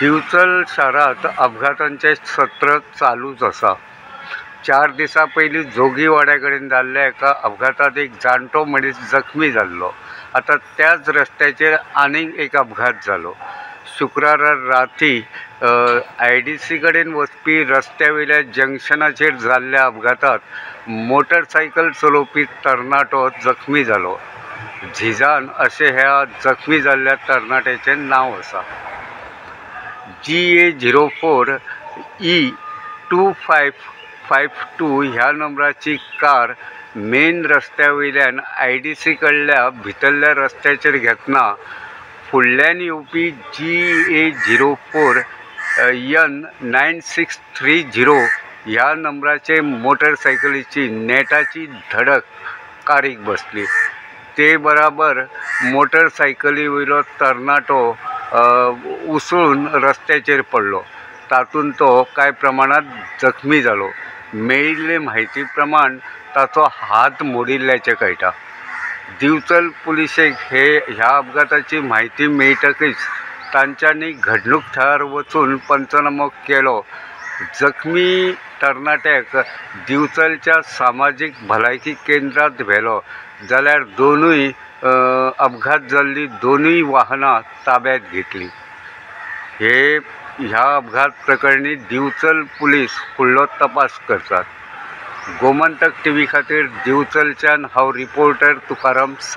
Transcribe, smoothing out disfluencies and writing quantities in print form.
दिवचल शारांत अपघातांचे सत्र चालूच आसा. 4 दिसां पयलीं जोगीवाड्या कडेन जाल्ल्या एका अपघातांत एक जाणटो मनीस जखमी जाल्लो. आतां त्याच रस्त्याचेर आनीक एक अपघात जालो. शुक्रारा राती IDC कडेन वचपी रस्त्या वयल्या जंक्शनाचेर जाल्ल्या अपघातांत मोटरसायकल चलोवपी तरणाटो जखमी जालो. झिजान अशें ह्या जखमी जाल्ल्या तरणाट्याचें नांव आसा. GA 04 E 2552 ह्या नंबराची कार मेन रस्त्या वयल्यान IDC कडल्या भितरल्या रस्त्याचेर घेतना फुडल्यान येवपी GA 04 N 9630 ह्या नंबराचे मोटरसायकलीची नेटाची धडक कारीक बसली. ते बराबर मोटरसायकली वयलो तरणाटो उसळून रस्त्याचेर पडलो. तातूंत तो कांय प्रमाणांत जखमी जालो. मेळिल्ले म्हायती प्रमाण ताचो हात मोडिल्ल्याचें कळटा. दिवचल पुलिशेक ह्या अपघाताची म्हायती मेळटकीच तांच्यांनी घडणूक थळार वचून पंचनामो केलो. जखमी तरणाट्याक दिवचलच्या सामाजीक भलायकी केंद्रांत व्हेलो जाल्यार दोनूय अपघात जाल्ली दोनूय वाहनां ताब्यात घेतली. ह्या अपघात प्रकरणी दिवचल पुलीस फुडलो तपास करतात. गोमंतक टीव्ही खातीर दिवचलच्यान हांव रिपोर्टर तुकाराम सावंत.